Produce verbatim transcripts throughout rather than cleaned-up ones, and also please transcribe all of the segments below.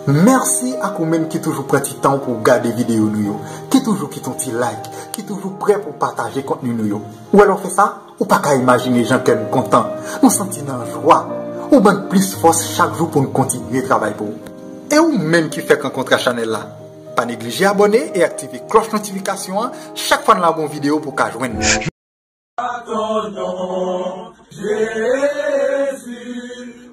Mèsi ak ou menm ki toujou pran ti tan w pou w gade videyo nou yo, ki toujou kite yon ti like, ki toujou prè pou w pataje kontni nou yo. Ou wè lè w fè sa, ou pa ka imajine jan kè m kontan. Nou santi n an jwa. Ou ban n plis fòs chak jou pou n kontinye travay pou ou. E ou menm ki fèk rankontre ak chanèl la, pa neglije abòne e aktive klòch notifikasyon an chak fwa n lage yon videyo pou w ka jwenn li. À ton nom, Jésus,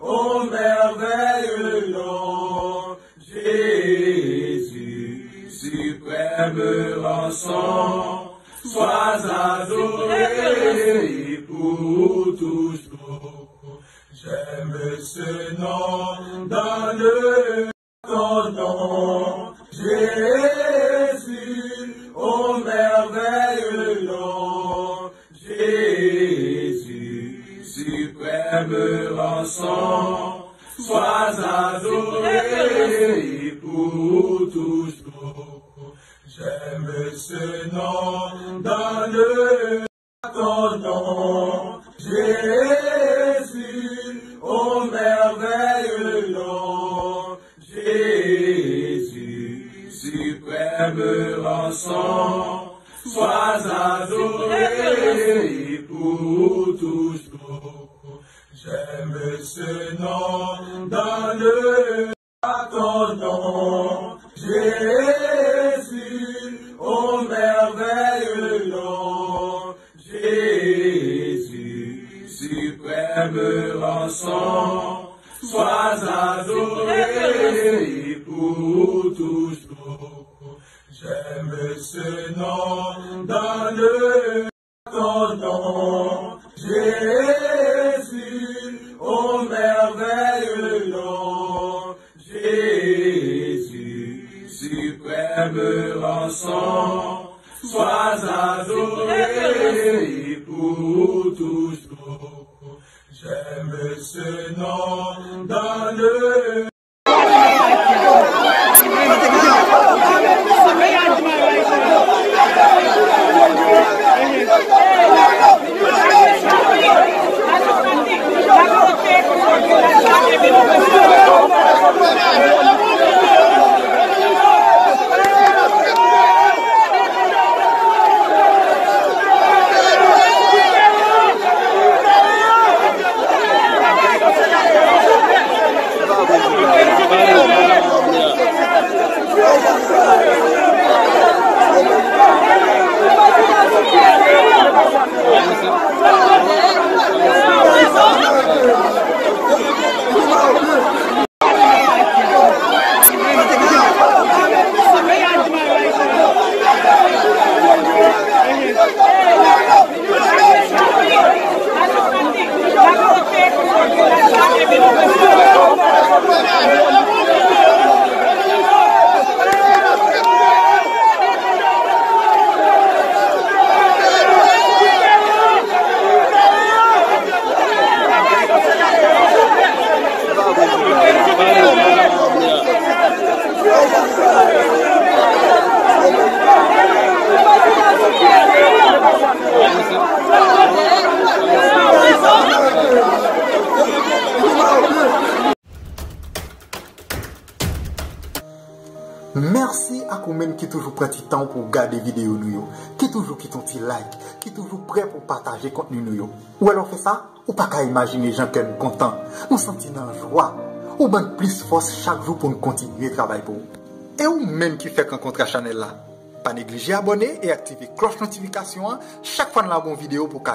au merveilleux nom, Jésus, suprême rançon, sois adoré pour toujours. J'aime ce nom dans le ton nom, Jésus, au merveilleux nom, Jésus, suprême rançon, sois adoré pour toujours. J'aime ce nom dans le ton nom, Jésus, au merveilleux nom, Jésus, suprême rançon, sois adoré pour toujours. J'aime ce nom dans le à ton nom, Jésus, au merveilleux nom, Jésus, suprême rançon, sois adoré pour toujours. J'aime ce nom dans le ton nom, Jésus, au merveilleux nom, Jésus, suprême rançon, sois adoré pour toujours. J'aime ce nom dans le Mèsi ak ou menm ki toujou pran ti tan w pou w gade videyo nou yo, ki toujou kite yon ti like, ki toujou prè pou w pataje kontni nou yo. Ou wè lè w fè sa, ou pa ka imajine jan kè n kontan. Nou santi n an jwa. Ou ban n plis fòs chak jou pou n kontinye travay pou ou. E ou menm ki fèk rankontre ak chanèl la, pa neglije abòne e aktive klòch notifikasyon an chak fwa n lage yon videyo pou w ka